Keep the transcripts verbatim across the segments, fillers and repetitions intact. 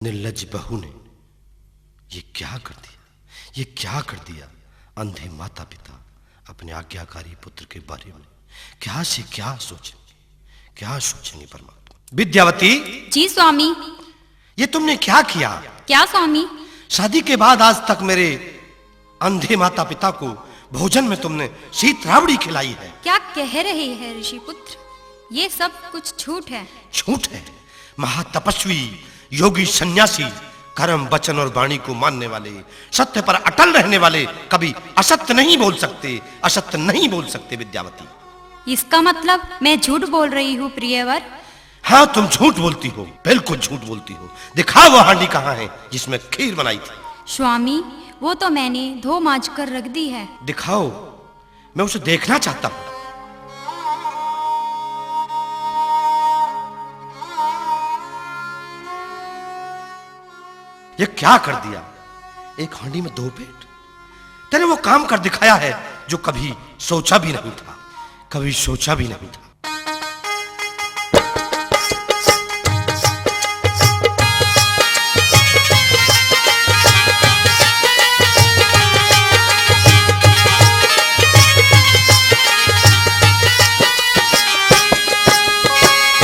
निर्लज बहू ने ये क्या कर दिया, ये क्या कर दिया? अंधे माता पिता अपने आज्ञाकारी पुत्र के बारे में क्या से क्या सोचेंगे, क्या सोचेंगे परमात्मा। विद्यावती, जी स्वामी। ये तुमने क्या किया? क्या स्वामी? शादी के बाद आज तक मेरे अंधे माता पिता को भोजन में तुमने शीत राबड़ी खिलाई है। क्या कह रहे हैं ऋषि पुत्र, ये सब कुछ झूठ है। झूठ है? महातपस्वी, योगी, सन्यासी, कर्म, वचन और वाणी को मानने वाले, सत्य पर अटल रहने वाले कभी असत्य नहीं बोल सकते, असत्य नहीं बोल सकते विद्यावती। इसका मतलब मैं झूठ बोल रही हूँ प्रियवर? हाँ, तुम झूठ बोलती हो, बिल्कुल झूठ बोलती हो। दिखाओ वो हांडी कहाँ है जिसमें खीर बनाई थी। स्वामी, वो तो मैंने धो मांज कर रख दी है। दिखाओ, मैं उसे देखना चाहता हूँ। ये क्या कर दिया? एक हांडी में दो पेट। तेने वो काम कर दिखाया है जो कभी सोचा भी नहीं था, कभी सोचा भी नहीं था।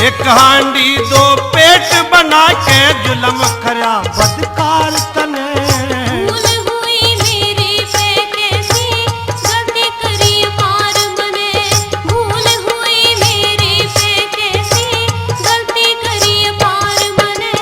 एक हांडी दो पेट बना के जुलम करया बदकार तने। भूल हुई मेरे पे कैसी गलती करी पार मने, भूल हुई मेरे पे कैसी गलती करी पार मने।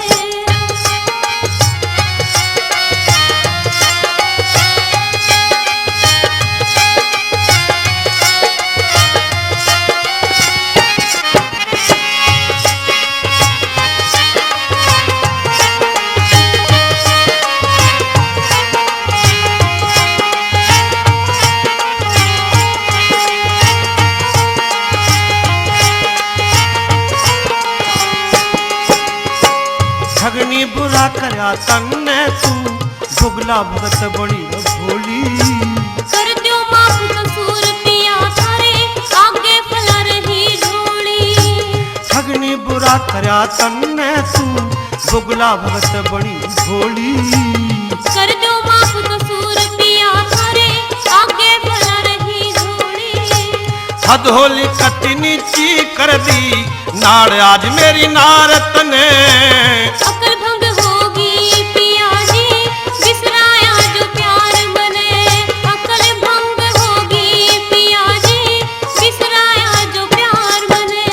ठगनी बुरा करया तन्ने तू, भुगला भगत बनी भोली। कर द्यो माफ कसूर पिया थारे, आगे फैला रही झोली। ठगनी बुरा करया तन्ने तू, भुगला भगत बनी भोली। कर द्यो माफ कसूर पिया थारे, आगे फैला रही झोली। हद होली कति नीची कर दी, नाड़ आज मेरी नार तने। अकल भंग होगी पिया जी, बिसराया जो प्यार मने। अकल भंग होगी पिया जी, बिसराया जो प्यार मने।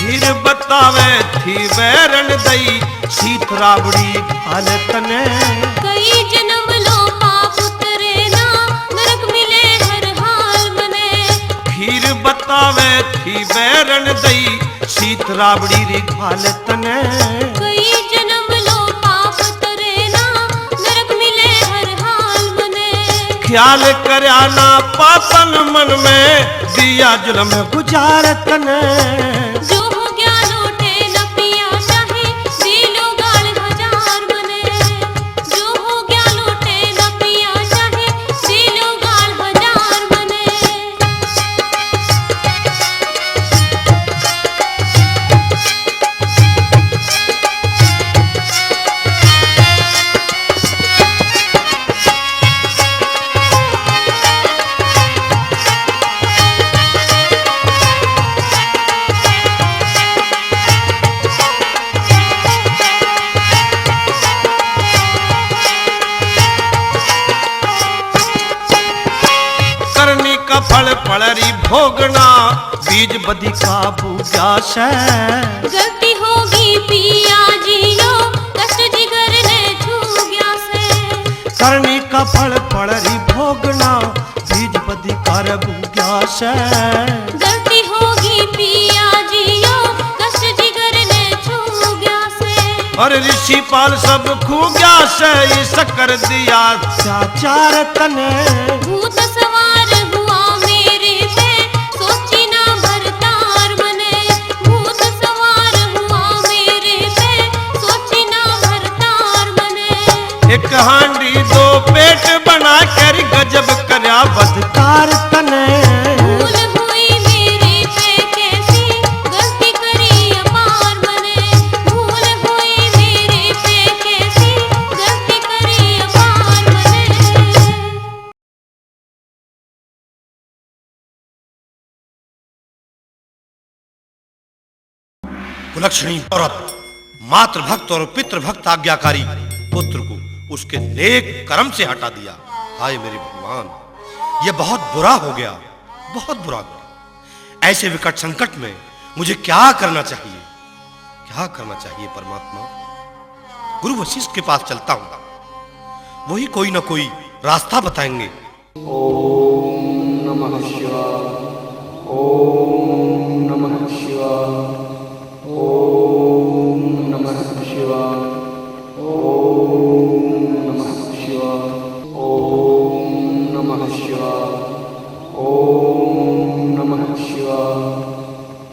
फिर बतावे थी बैरन दई, सीत राबड़ी घाल तने। कई जन्म लो पाप करे ना, नरक मिले हर हाल मने। फिर बतावे थी बैरन दई, सीत राबड़ी री घाल तने। कई जन्म लो पाप करे ना, नरक मिले हर हाल मने। ख्याल करया ना पापन मन में, दिया जुलम गुजार तने। जो हो गया लोटे न पिया, चाहे दे लो गाल हजार मने। जो हो गया लोटे न पिया, चाहे दे लो गाल हजार मने। करनी का फल पड़री भोगना, बीज बदी का बूझा सै। गलती होगी पिया जी यो, कष्ट जिगर ने छू गया सै। करनी का फल पड़री भोगना, बीज बदी का रे बूझा सै। गलती होगी पिया जी यो, कष्ट जिगर ने छू गया सै। और ऋषिपाल सब खू गया सै, इस कर दिया अत्याचार तने। भूत सवार हुआ मेरे पे, सोची ना भरतार मने। भूत सवार हुआ मेरे पे, सोची ना भरतार मने। एक हांडी दो पेट बना कुलक्षणी औरत, मातृभक्त और पितृभक्त आज्ञाकारी पुत्र को उसके नेक कर्म से हटा दिया। हाय मेरे भगवान, ये बहुत बुरा हो गया, बहुत बुरा हो गया। ऐसे विकट संकट में मुझे क्या करना चाहिए, क्या करना चाहिए परमात्मा? गुरु वशिष्ठ के पास चलता हूँ, वही कोई ना कोई रास्ता बताएंगे। ओम नमः शिवाय। ओम नमः शिवाय। ओम नमः शिवाय। ओम नमः शिवाय। ओम नमः शिवाय। ओम नमः शिवाय।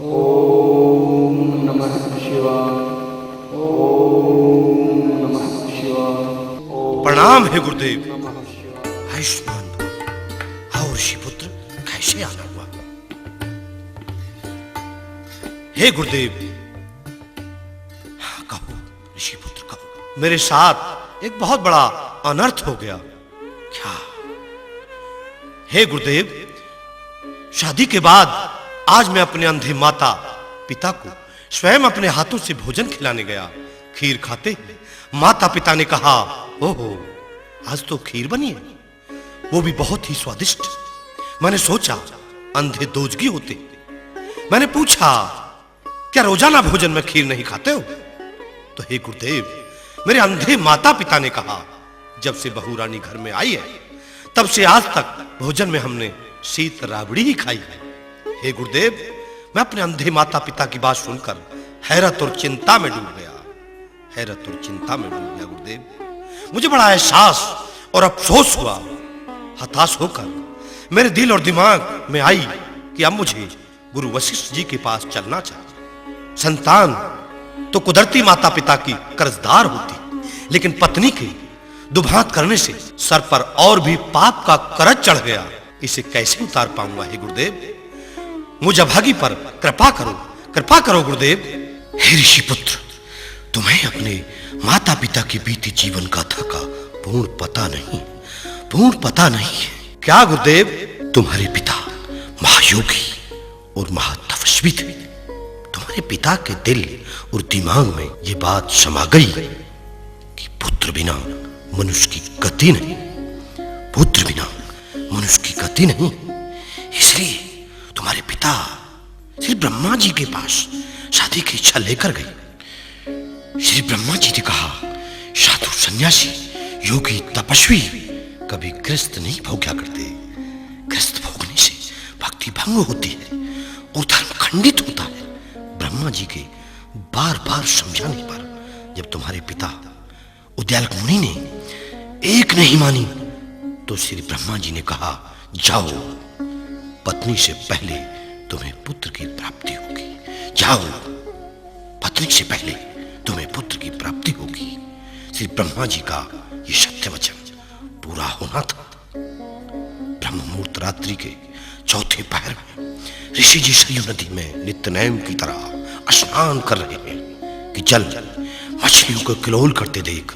ओम नमः शिवाय। ओम नमः शिवाय। ओम प्रणाम हे गुरुदेव। नमः शिवाय। आयुष्मान भव। आओ ऋषि पुत्र, कैसे आना हुआ? हे गुरुदेव। हाँ, कहो ऋषि पुत्र, कहो। मेरे साथ एक बहुत बड़ा अनर्थ हो गया। क्या? हे गुरुदेव, शादी के बाद आज मैं अपने अंधे माता पिता को स्वयं अपने हाथों से भोजन खिलाने गया। खीर खाते ही माता पिता ने कहा, "ओहो, आज तो खीर बनी है, वो भी बहुत ही स्वादिष्ट।" मैंने सोचा, अंधे दोजगी होते। मैंने पूछा, "क्या रोजाना भोजन में खीर नहीं खाते हो?" तो हे गुरुदेव, मेरे अंधे माता पिता ने कहा, "जब से बहू रानी घर में आई है, तब से आज तक भोजन में हमने शीत राबड़ी ही खाई है।" हे गुरुदेव, मैं अपने अंधे माता पिता की बात सुनकर हैरत और चिंता में डूब गया, हैरत और चिंता में डूब गया गुरुदेव। मुझे बड़ा एहसास और अफसोस हुआ। हताश होकर मेरे दिल और दिमाग में आई कि अब मुझे गुरु वशिष्ठ जी के पास चलना चाहिए। संतान तो कुदरती माता पिता की कर्जदार होती, लेकिन पत्नी के दुभांत करने से सर पर और भी पाप का करज चढ़ गया। इसे कैसे उतार पाऊंगा, हे गुरुदेव? मुझ अभागी पर कृपा करो, कृपा करो गुरुदेव। हे ऋषि पुत्र, तुम्हें अपने माता पिता के बीते जीवन गाथा का पूर्ण पता नहीं, पूर्ण पता नहीं है। क्या गुरुदेव? तुम्हारे पिता महायोगी और महातपस्वी थे। तुम्हारे पिता के दिल और दिमाग में ये बात समा गई कि पुत्र बिना मनुष्य की गति नहीं, पुत्र बिना मनुष्य की गति नहीं। इसलिए तुम्हारे पिता श्री ब्रह्मा जी के पास शादी की इच्छा लेकर गए। श्री ब्रह्मा जी ने कहा, "साधु सन्यासी, योगी, तपस्वी कभी गृहस्थ नहीं भोग्या करते। गृहस्थ भोगने से भक्ति भंग होती है और धर्म खंडित होता है।" ब्रह्मा जी के बार बार समझाने पर जब तुम्हारे पिता उद्यालक मुनि ने एक नहीं मानी, तो श्री ब्रह्मा जी ने कहा, "जाओ, पत्नी से पहले तुम्हें पुत्र की प्राप्ति होगी। जाओ, पत्नी से पहले तुम्हें पुत्र की प्राप्ति होगी।" श्री ब्रह्मा जी का ये सत्य वचन पूरा होना था। ब्रह्म मुहूर्त रात्रि के चौथे पहर में ऋषि जी सरयू नदी में नित्य नियम की तरह स्नान कर रहे हैं कि जल मछलियों को किलोल करते देख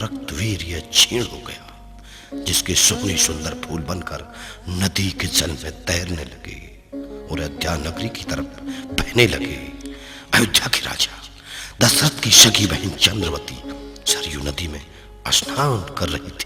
रक्तवीर्य क्षीण हो गया, जिसके सुगने सुंदर फूल बनकर नदी के जल में तैरने लगे और अयोध्या नगरी की तरफ बहने लगे। अयोध्या के राजा दशरथ की सगी बहन चंद्रवती सरयू नदी में स्नान कर रही थी।